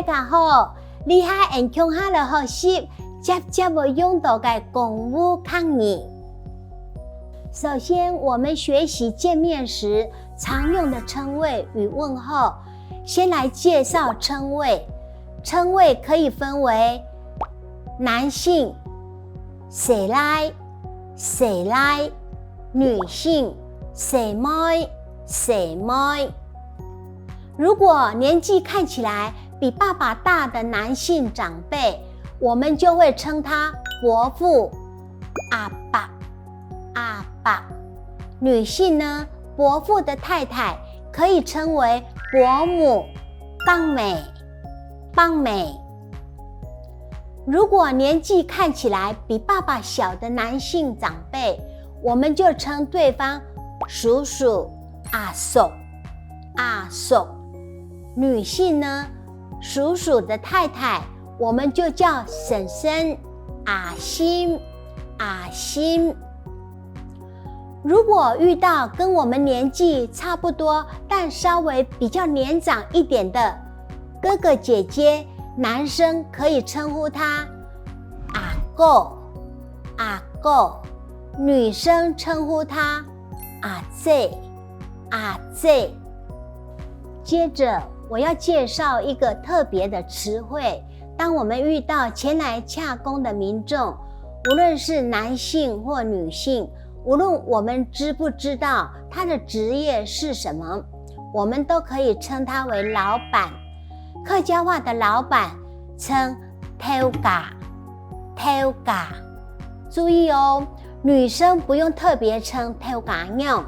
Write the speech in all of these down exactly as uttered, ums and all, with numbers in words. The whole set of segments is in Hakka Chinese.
大家好，這下𠊎等共下來學習輒輒會用到个公務客語。首先，我們學習見面時常用的稱謂與問候。先來介紹稱謂。稱謂可以分為男性，細賴，細賴，女性，細妹，細妹。如果年紀看起來比爸爸大的男性長輩，我們就會稱他伯父、阿伯、阿伯。女性呢，伯父的太太可以稱為伯母、伯姆、伯姆。如果年紀看起來比爸爸小的男性長輩，我們就稱對方叔叔、阿叔、阿叔。女性呢，叔叔的太太，我們就叫嬸嬸、阿嬸、阿嬸。如果遇到跟我們年紀差不多，但稍微比較年長一點的哥哥姐姐，男生可以稱呼他阿哥、阿哥，女生稱呼他阿姊、阿姊。接著，我要介紹一個特別的詞彙，當我們遇到前來洽公的民眾，無論是男性或女性，無論我們知不知道他的職業是什麼，我們都可以稱他為老闆。客家話的老闆稱頭家，頭家。注意哦，女生不用特別稱頭家娘，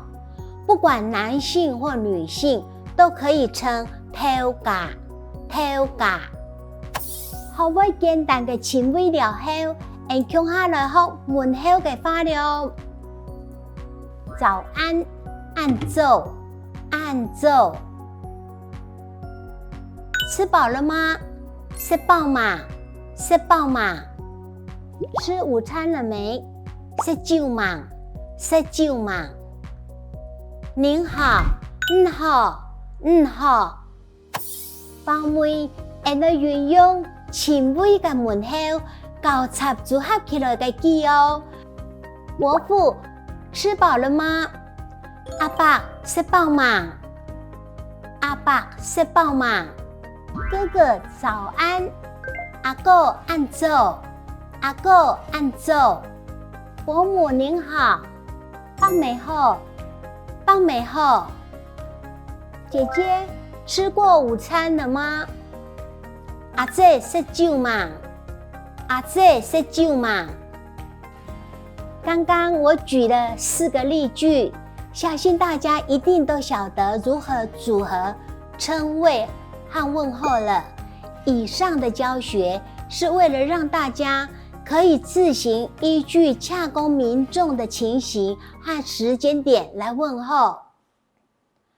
不管男性或女性，都可以稱頭家，頭家。學會簡單个稱謂了後，𠊎等共下來學問候个話了。早安，恁早，恁早。吃飽了嗎？食飽吂？食飽吂？吃午餐了沒？食晝吂？食晝吂？您好，你好，你好。 放尾，𠊎等運用稱謂个問候，交叉組合起來个句哦。伯父，吃飽了嗎？阿伯，食飽吂？阿伯，食飽吂？哥哥，早安。阿哥，恁早。阿哥，恁早。伯母，您好。 伯姆好，伯姆好。姐姐，吃過午餐了嗎？阿姊食晝吂？阿姊食晝吂？剛剛我舉了四個例句，相信大家一定都曉得如何組合稱謂和問候了。以上的教學是為了讓大家可以自行依據洽公民眾的情形 和時間點來問候。